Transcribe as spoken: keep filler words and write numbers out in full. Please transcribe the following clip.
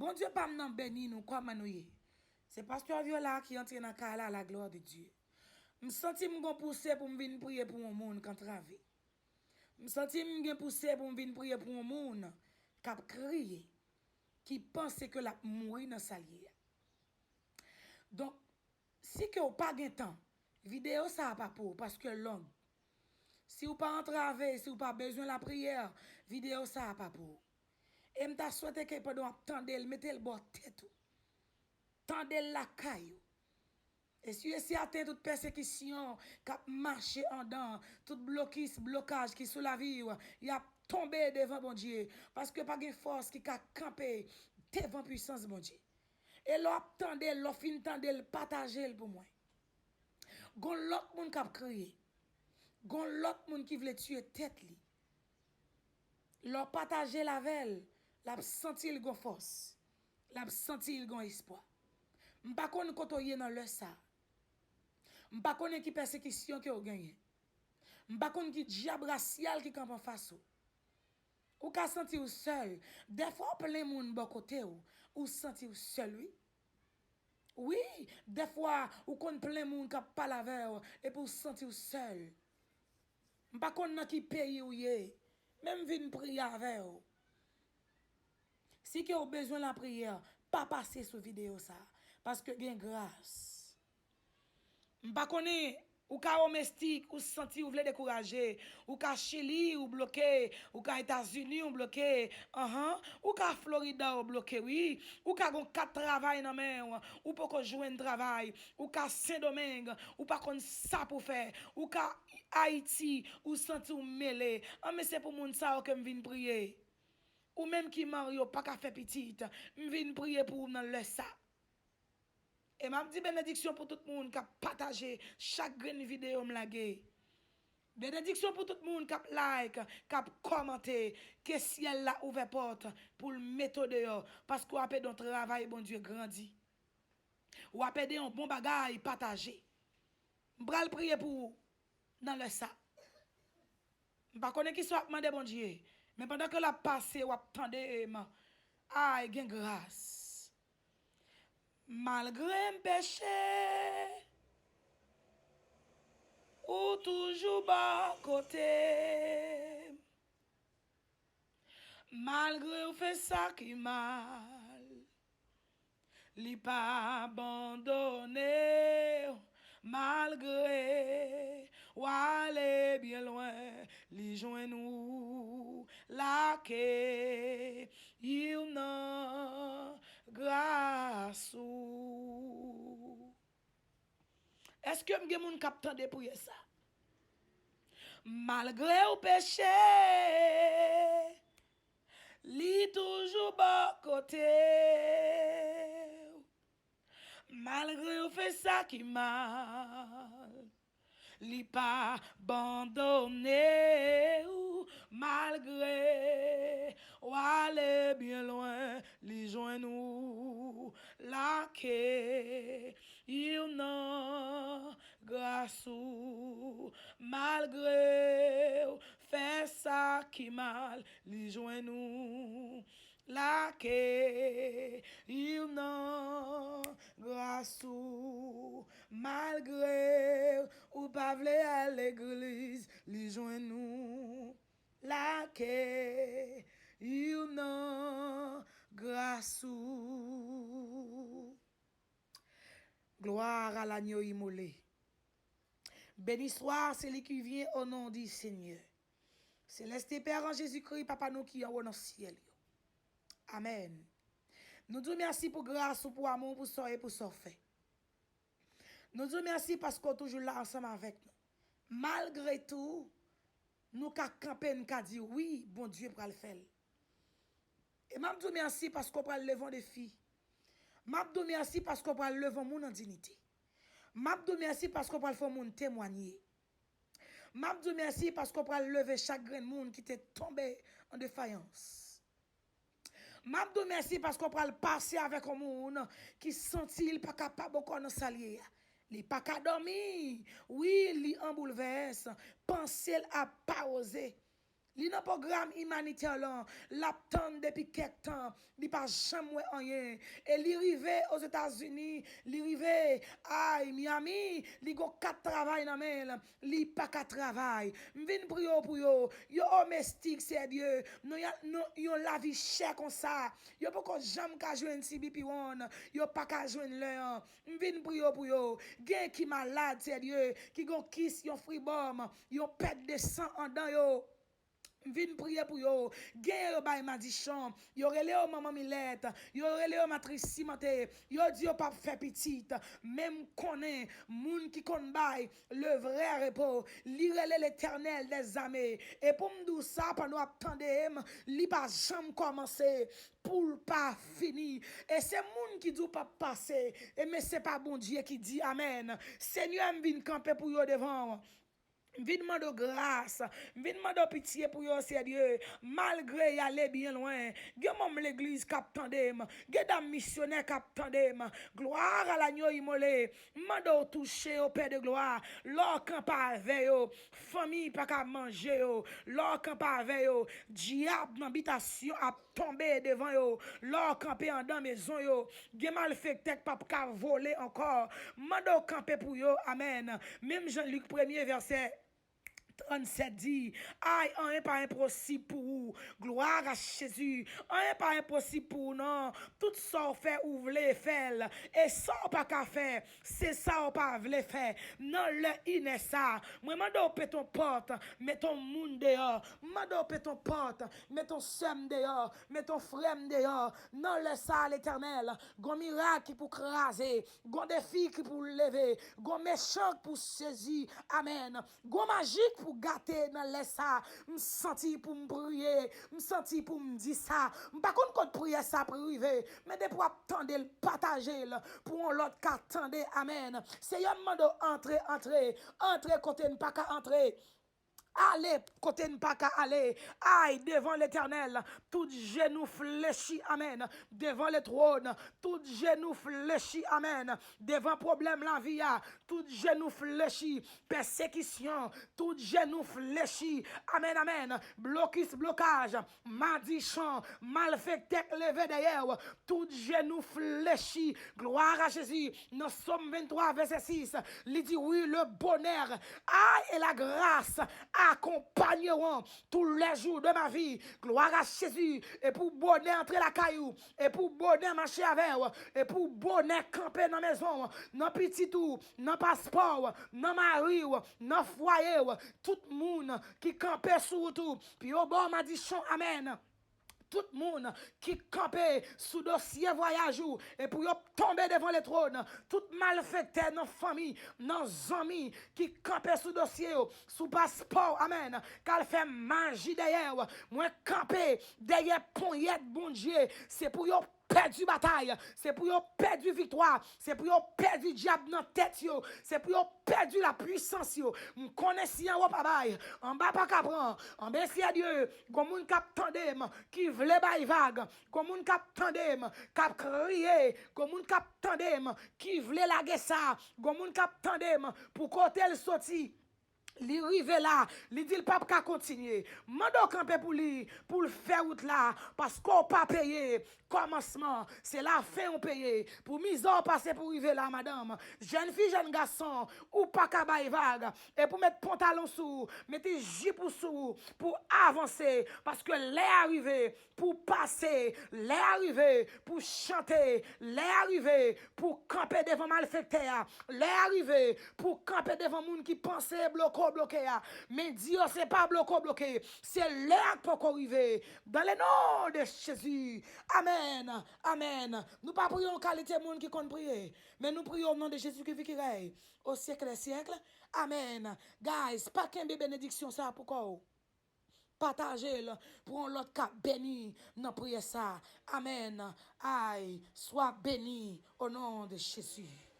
Bondye pa m nan, beni nou, kòman nou ye? Se pastè Viola ki antre nan kay la, la gloire de Dieu. M santi m gon pouse pou m vin priye pou yon moun k antrave. M santi m gen pouse pou m vin priye pou yon moun k ap kriye, ki panse ke l ap mouri nan sa l ye a. Donk, si ke w pa gen tan, videyo sa a pa pou ou, paske l long. Si w pa antrave, si w pa bezwen lapriyè, videyo sa a pa pou ou. E m ta swete ke pandan w ap tande l, mete l bò tèt ou. Tande l lakay ou. E si e sèten tout pèsekisyon k ap mache andan, tout blokis, blokaj ki sou lavi w, y ap tonbe devan Bondye, paske pa gen fòs ki ka kanpe devan pwisans Bondye. E lè w ap tande l, lè w fin tande l, pataje l pou mwen. Gon lòt moun k ap kriye. Gon lòt moun ki vle tiye tèt li. Lè w pataje l avè l, l ap santi l gon fòs. L ap santi l gon espwa. M pa konn kote w ye nan lè sa a. M pa konnen ki pèsekisyon ke w genyen. M pa konn ki dyab rasyal ki kanpe anfas ou. Ou ka santi w sèl. Dèfwa w plen moun bò kote w, ou santi w sèl, wi. Wi, dèfwa ou konn plen moun k ap pale avè w, epi w santi w sèl. M pa konn nan ki peyi w ye, men m vin priye avè w. Si ke w bezwen lapriyè, pa pase sou videyo sa a, paske gen gras. M pa konnen, ou ka Domestik, ou santi ou vle dekouraje, ou ka Chili, ou bloke, ou ka Etazini, ou bloke, anhan, ou ka Florida, ou bloke, wi, ou ka gon kat travay nan men w, ou poko jwenn travay, ou ka Sendomeng, ou pa konn sa pou fè, ou ka Ayiti, ou santi w mele, an men se pou moun sa yo ke m vin priye. Ou menm ki marye, ou pa ka fè pitit, m vin priye pou ou nan lè sa. E m ap di benediksyon pou tout moun k ap pataje chak grenn videyo m lage. Benediksyon pou tout moun k ap like, k ap kòmante. Ke syèl la ouvè pòt pou l mete w deyò, paske w ap ede yon travay Bondye grandi. W ap ede yon bon bagay pataje. M pral priye pou ou nan lè sa. M pa konnen kisa w ap mande Bondye, men pandan ke l ap pase, w ap tande m. Ay, gen gras. Malgre m peche, ou toujou bò kote m. Malgre w fè sa ki mal, li pa abandone w. Malgre w ale byen lwen, li jwenn ou, l akeyi w nan gras ou. Èske m gen moun k ap tande priyè sa? Malgre w peche, li toujou bò kote w. Malgre w fè sa ki mal, li pa abandone w. Malgre w ale byen lwen, li jwenn ou, l akeyi w nan gras ou. Malgre w fè sa ki mal, li jwenn ou, l akeyi w nan gras ou. Malgre w pa vle al legliz, li jwenn ou, l akeyi w nan gras ou. Gloire à l'agneau immolé. Béni soit celui qui vient au nom du Seigneur. Céleste Père, en Jésus-Christ, Papa nou ki anwo nan syèl yo. Amèn. Nou di w mèsi pou gras ou, pou amou w, pou sa w ye, pou sa w fè. Nou di w mèsi paske w toujou la ansanm avèk nou. Malgre tou, nou ka kanpe, n ka di wi, Bondye pral fè l. E m ap di w mèsi paske w pral leve yon defi. M ap di w mèsi paske w pral leve yon moun an diyite. M ap di w mèsi paske w pral fè yon moun temwanye. M ap di w mèsi paske w pral leve chak grenn moun ki te tonbe an defayans. M ap di w mèsi paske w pral pase avèk yon moun ki santi l pa kapab ankò nan sa l ye a. Li pa ka dòmi. Wi, li an boulvès. Panse l ap pa oze. Li nan pwogram imanitè lan, l ap tann depi kèk tan, li pa janm wè anyen. E li rive Ozetazini, li rive, ay, Miami, li gon kat travay nan men l, li pa ka travay. M vin priye w pou yo, yo omestik, Seyè Dye, nan yon, nan yon lavi chè konsa, yo poko janm ka jwenn C B P one, yo pa ka jwenn lè an. M vin priye w pou yo. Gen ki malad, Seyè Dye, ki gon kis, yon fribòm, yon pèt de san andan yo. M vin priye pou yo. Genyen yo bay madichon. Yo rele yo manman milèt. Yo rele yo matris simante. Yo di yo p ap fè pitit. Men m konnen moun ki konn bay le vrè repo, li rele Letènèl dèzame. E pou m di w sa, pandan w ap tande m, li pa janm kòmanse pou l pa fini. E se moun ki di w p ap pase. E men se pa Bondye ki di amèn. Senyè, m vin kanpe pou yo devan w. M vin mande w gras. M vin mande w pitye pou yo, Seyè Dye. Malgre y ale byen lwen, gen manm legliz k ap tande m. Gen dam misyonè k ap tande m. Gloire à l'agneau immolé. M mande w touche yo, Pè de glwa. Lè w kanpe avè yo, fanmi pa ka manje yo. Lè w kanpe avè yo, dyab nan bitasyon ap tonbe devan yo. Lè w kanpe andan mezon yo, gen malfektè k p ap ka vole ankò. M mande w kanpe pou yo. Amèn. Menm jan Lik premye vèsè trannsèt di, ay, anyen pa enposib pou ou. Gloire à Jésus. Anyen pa enposib pou ou, non. Tout sa w fè, ou vle fè l. E sa w pa ka fè, se sa w pa vle fè. Nan lè inè sa, mwen mande w pete yon pòt, mete yon moun deyò. M mande w pete yon pòt, mete yon sè m deyò, mete yon frè m deyò. Nan lè sa, Letènèl, gon mirak ki pou kraze, gon defi ki pou leve, gon mechan ki pou sezi. Amèn. Gon majik pou gate nan lè sa. M santi pou m priye. M santi pou m di sa. M pa konn kot priyè sa ap rive. Men depi w ap tande l, pataje l pou yon lòt ka tande. Amèn. Seyè, m mande w antre, antre. Antre kote n pa ka antre. Ale kote n pa ka ale. Ay, devan Letènèl, tout jenou flechi. Amèn. Devan le tròn, tout jenou flechi. Amèn. Devan pwoblèm lavi a, tout jenou flechi. Pèsekisyon, tout jenou flechi. Amèn, amèn. Blokis, blokaj, madichon, malfektè k leve dèyè w, tout jenou flechi. Gloire à Jésus. Nan Sòm venntwa, vèsè sis, li di, wi, le bonheur, ay, et la grâce accompagneront tous les jours de ma vie. Gloire à Jésus. E pou bonè antre lakay ou, e pou bonè mache avè w, e pou bonè kanpe nan mezon w, nan pitit ou, nan paspò w, nan mari w, nan fwaye w. Tout moun ki kanpe sou wout ou, pou yo ba w madichon, amèn. Tout moun ki kanpe sou dosye vwayaj ou, e pou yo tonbe devan le tròn. Tout malfektè nan fanmi, nan zanmi ki kanpe sou dosye yo, sou paspò w, amèn, k al fè maji dèyè w. Mwen kanpe dèyè ponyèt Bondye. Se pou yo pèdi batay. Se pou yo pèdi viktwa. Se pou yo pèdi dyab nan tèt yo. Se pou yo pèdi lapwisans yo. M konnen si anwo pa bay, anba pa ka pran. Anben, Seyè Dye, gon moun k ap tande m, ki vle bay vag. Gon moun k ap tande m, k ap kriye. Gon moun k ap tande m, ki vle lage sa. Gon moun k ap tande m, pou kote l soti, li rive la, li di l p ap ka kontinye. Mande w kanpe pou li, pou l fè wout la, paske w pa peye. Kòmansman, se lafen w peye. Pou mizè w pase pou rive la, madanm, jèn fi, jèn gason, ou pa ka bay vag. E pou met pantalon sou ou, mete jip ou sou ou, pou avanse, paske lè a rive pou pase, lè a rive pou chante, lè a rive pou kanpe devan malfektè a, lè a rive pou kanpe devan moun ki panse bloke w bloke a. Men di yo se pa bloke w bloke, se lè a k poko rive. Dans le nom de Jésus. Amèn. Amèn. Nou pa priye yon kalite moun ki konn priye, men nou priye o non de Jezi ki viv ki rèy o syèk dè syèk. Amèn. Guys, pa kenbe benediksyon sa pou kò w. Pataje l pou yon lòt ka beni nan priyè sa. Amèn. Ay, swa beni o non de Jezi.